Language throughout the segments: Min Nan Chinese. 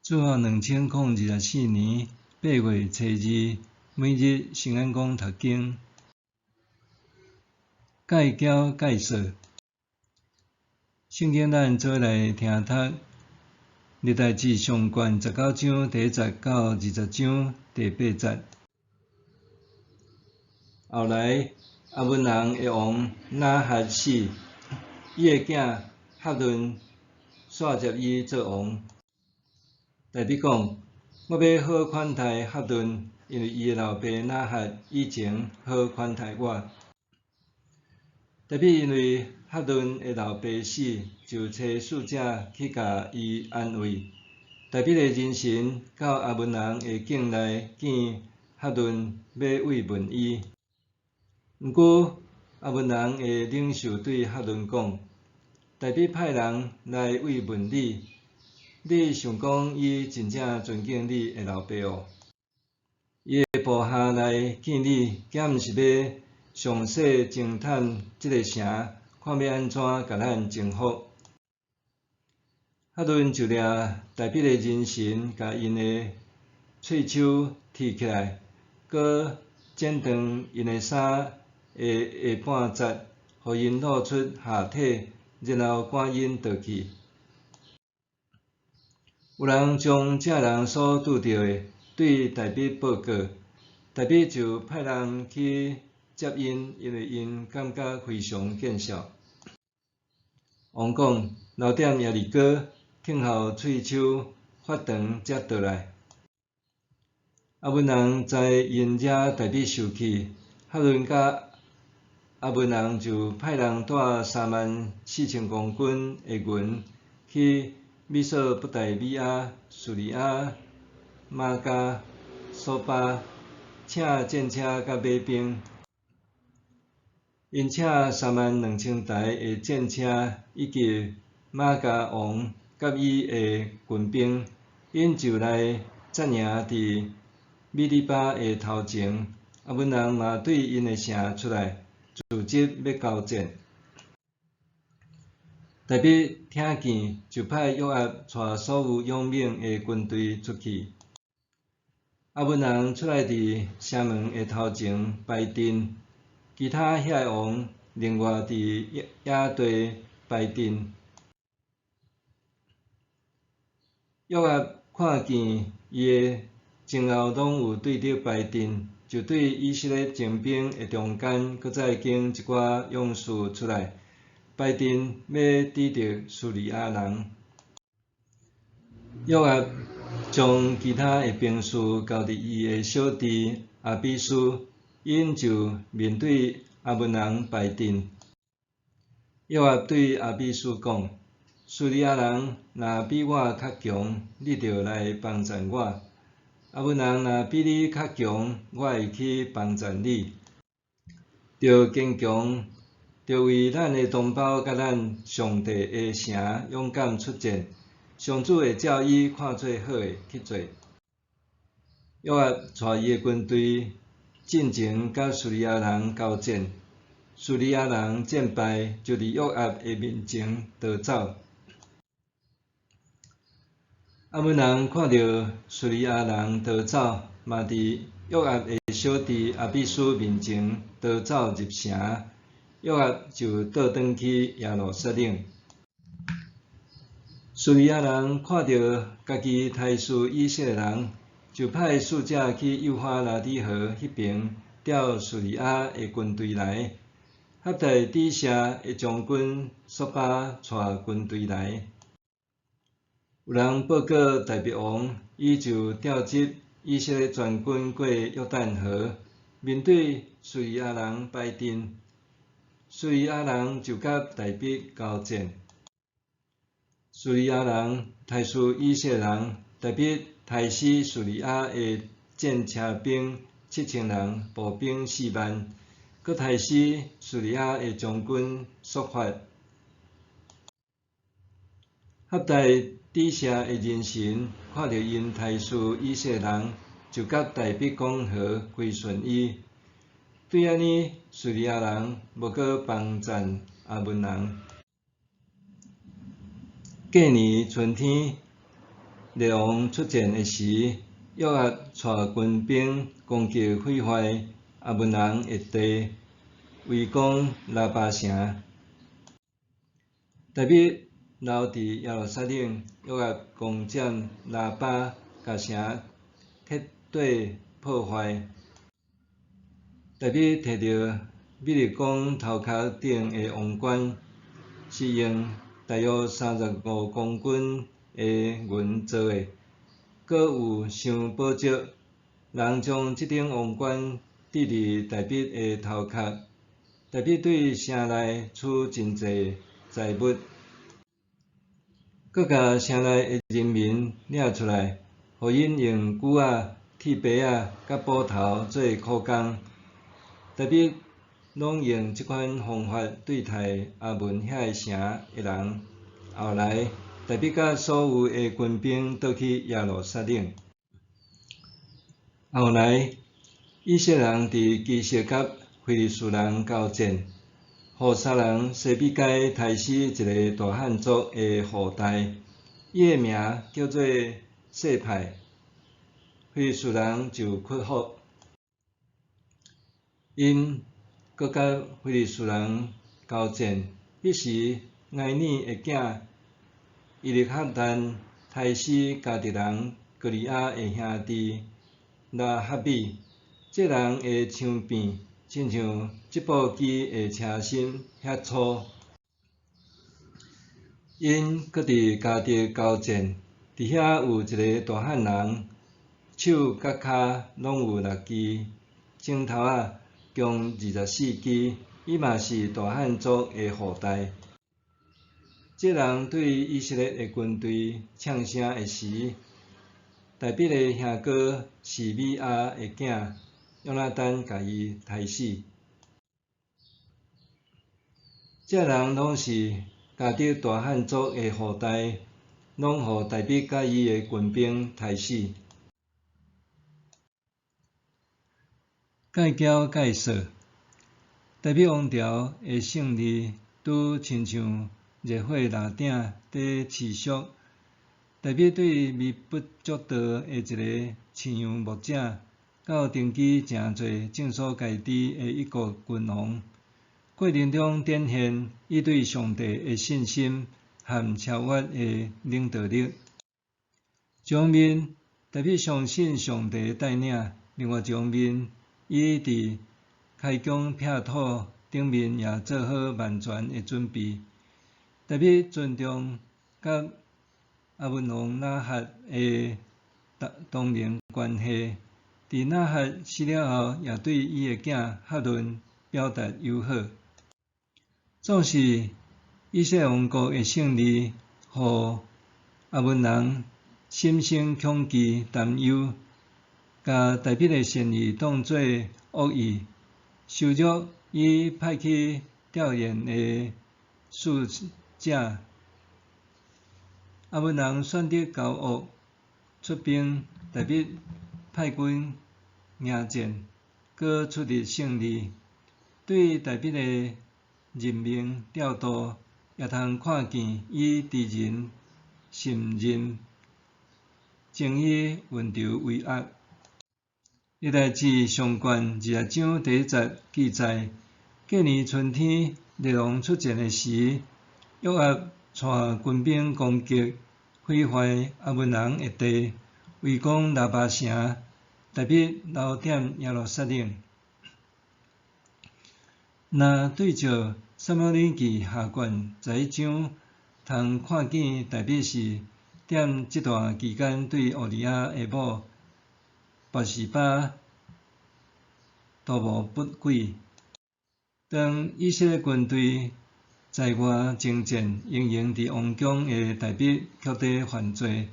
主後2024年8月初2，每日聖安講讀經，戒驕戒訕。聖經咱做伙來聽讀，歷代志上卷19章第1節到20章第8節。後來，亞捫人的王拿轄死，伊的囝哈嫩徙接伊做王。大衛講：我欲好款待哈嫩，因為伊的老爸拿轄以前好款待我。大衛因為哈嫩的老爸死，就差使者去共伊安慰。大衛的人臣到亞捫人的境內見哈嫩，欲慰問伊。毋過，亞捫人的領袖對哈嫩講：大衛派人來慰問你，你想講伊真正尊敬你的老爸哦？伊的部下來見你，敢毋是欲詳細偵探這个城，看欲按怎共咱征服？哈嫩就掠大衛的人臣，共𪜶的喙鬚剃起來，閣剪斷𪜶的衫的下半截，予𪜶露出下體，然後趕𪜶倒去。有人將這人所拄著的對大衛報告，大衛就派人去接𪜶，因為𪜶感覺非常見笑。王講：留踮耶利哥，等候喙鬚發長才倒來。亞捫人知𪜶惹大衛受氣，哈嫩佮亞捫人就派人帶34,000公斤的銀去美索不達米亞、敘利亞、瑪迦、瑣巴，請戰車佮馬兵。𪜶請32,000台的戰車，以及瑪迦王佮伊的軍兵，𪜶就來紮營佇米利巴的頭前。亞捫人嘛對𪜶的城出來，組織欲交戰。大衛聽見，就派約押帶所有勇猛的軍隊出去。亞捫人出來佇城門的頭前擺陣，其他遐个王另外佇野地擺陣。約押看見伊的前後攏有對敵擺陣，就對以色列精兵的中間，閣再揀一寡勇士出來，擺陣欲抵擋敘利亞人。約押將其他的兵士交佇伊的小弟亞比書，𪜶就面對亞捫人擺陣。約押對亞比書講：敘利亞人若比我較強，你著來幫贊我；亞捫人若比你較強，我會去幫贊你。著堅強，著為咱的同胞佮咱上帝的城勇敢出戰。上主會照伊看做好的去做。約押帶伊的軍隊進前佮敘利亞人交戰，敘利亞人戰敗，就佇約押的面前逃走。亞捫人看著敘利亞人逃走，嘛佇約押的小弟亞比書面前逃走入城，約押就倒轉去耶路撒冷。敘利亞人看著家己刣死以色列人，就派使者去幼發拉底河彼爿調敘利亞的軍隊來。合大底謝的將軍瑣巴帶軍隊來。有人報告大衛王，伊就調集以色列全軍過約旦河，面對敘利亞人擺陣。敘利亞人就佮大衛交戰。敘利亞人刣死以色列人，大衛刣死敘利亞的戰車兵7000人，步兵4萬，閣刣死敘利亞的將軍瑣法。合大底謝的人臣看著𪜶刣死以色列人，就佮大衛講和，歸順伊。對按呢，敘利亞人無閣幫贊亞捫人。隔年春天，列王出戰的時，約押帶軍兵攻擊毀壞亞捫人的地，圍攻拉巴城。大衛留佇耶路撒冷，約押攻佔拉巴，共城徹底破壞。大衛提著米利公頭殼頂的王冠，是用大約35公斤的銀做的，閣有鑲寶石。人將這頂王冠戴佇大衛的頭殼。大衛對城內取真濟財物，閣共城內的人民領出來，予𪜶用鋸仔、鐵耙仔佮斧頭做苦工。大衛攏用這款方法對待亞捫遐个城的人。後來，大衛佮所有的軍兵倒去耶路撒冷。後來，以色列人佇基色佮非利士人交戰，戶沙人西比該刣死一个大漢族的後代，伊的名叫做細派，非利士人就屈服。𪜶閣佮非利士人交戰，彼時埃尼的囝伊力哈難刣死迦特人歌利亞的兄弟拉哈米，這人的槍柄親像織布機的車芯遐粗。𪜶閣佇迦特交戰，佇遐有一個大漢人，手佮跤攏有六支，指頭仔共24支，伊嘛是大漢族的後代。這人對以色列的軍隊嗆聲的時，大衛的兄哥示美亞的囝約拿單共伊刣死。這人攏是迦特大漢族的後代，攏予大衛佮伊的軍兵刣死。蓋澆蓋說，大衛王朝的勝利，拄親像熱火蚋鼎佇持續。大衛對微不足道的一个飼養牧者，到登基成做眾所皆知的一國君王，過程中展現伊對上帝的信心和超越的領導力。一方面，大衛相信上帝的帶領；另外一方面，伊佇開疆闢土頂面也做好萬全的準備。大衛尊重佮亞捫王拿哈的同盟關係，佇拿哈死了後，也對伊的囝哈嫩表達友好。總是以色列王國的勝利，予亞捫人心生恐懼擔憂，共大衛的善意當做惡意，羞辱伊派去吊唁的使者。亞捫人選擇交惡出兵，大衛派軍迎戰，閣取得勝利。對大衛的任命調度，也通看見伊知人善任，精於運籌帷幄。歷代志上卷20章第1節記載：隔年春天，列王出戰的時，約押帶軍兵攻擊毀壞亞捫人的地，圍攻拉巴城。大衛留踮耶路撒冷。若對照撒母耳記下卷11章，通看見大衛是踮這段期間對烏利亞的某拔示巴圖謀不軌。當以色列軍隊在外征戰，仍然佇王宮的大衛卻佇犯罪，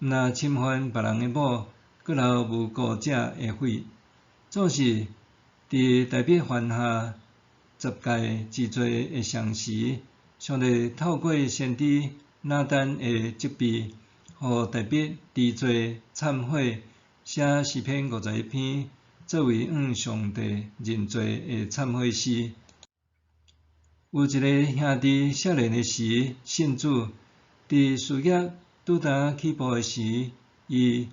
毋但侵犯別人的某，閣流無辜者的血。總是佇大衛犯下十誡之罪的同時，上帝透過先知拿單的責備，予大衛知罪懺悔，寫詩篇51篇作為向上帝認罪的懺悔詩。有一个兄弟少年的時信主，佇事業拄焦起步的時，伊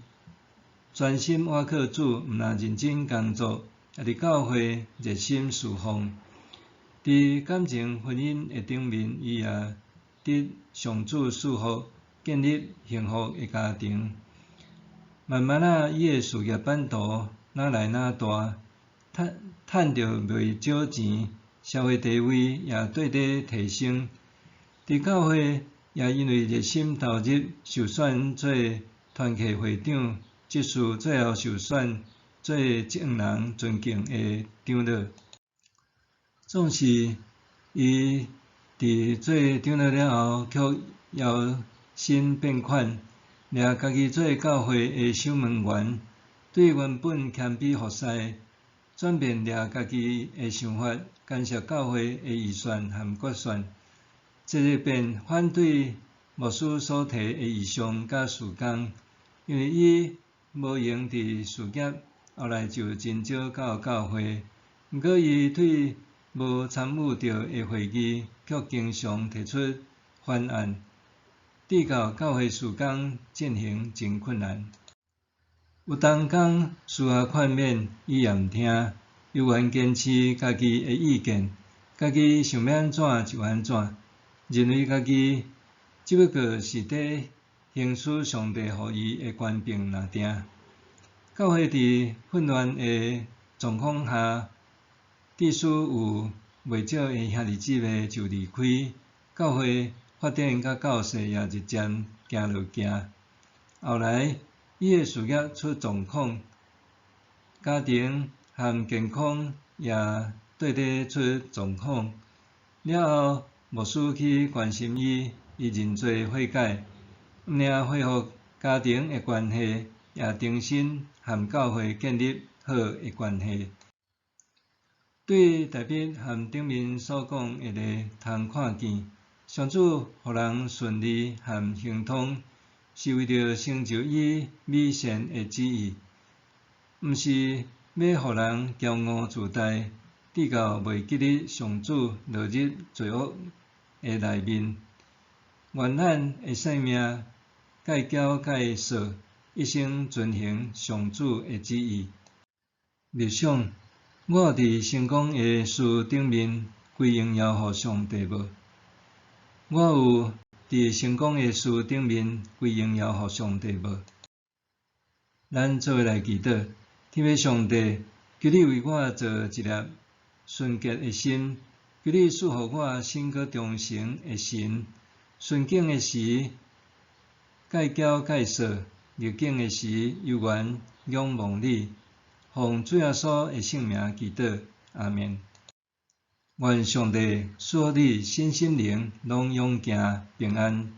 專心倚靠主，毋但認真工作，也佇教會熱心事奉。佇感情婚姻的頂面，伊也得上主賜福，建立幸福的家庭。慢慢仔，伊的事業版圖愈來愈大，趁趁著袂少錢，社會地位也綴咧提升。佇教會也因為熱心投入，受選做團契會長，執事，最後受選做眾人尊敬的長老。總是伊佇做長老了後，卻搖身變款，掠家己做教會的守門員，對原本謙卑服侍，轉變掠家己的想法，干涉教會的預算和決算，這日變反對牧師所提的異象佮事工，因為伊無閒佇事業，後來就真少到教會。毋過伊對無參與著的會議，卻經常提出翻案，致到教會事工進行真困難。有同工私下勸勉，伊也毋聽，猶原堅持家己的意見，家己想欲按怎就按怎，認為家己只不過是佇行使上帝予伊的權柄爾定。教會佇混亂的狀況下，致使有袂少的兄弟姊妹就離開，教會發展佮教勢也日漸行落行。後來，伊的事業出狀況，家庭和健康也綴咧出狀況。了後，牧師去關心伊，伊認罪悔改，毋爾恢復家庭的關係，也重新和教會建立好的關係。對大衛和頂面所講的例通看見，上主予人順利和亨通，是為著成就伊美善的旨意，毋是欲予人驕傲自大，致到袂記得上主落入罪惡的內面。願咱的生命戒驕戒臊，一生遵行上主的旨意。默想，我有佇成功的事頂面歸榮耀予上帝無？我有佇成功的事頂面歸榮耀予上帝無？咱做伙來祈禱，天父上帝，求你為我造一粒純潔的心，求你賜予我新閣忠誠的神。順境的時，戒驕戒臊；逆境的時，猶原仰望你。奉主耶穌的聖名祈禱，阿們。願上帝賜予你身心靈攏勇健平安。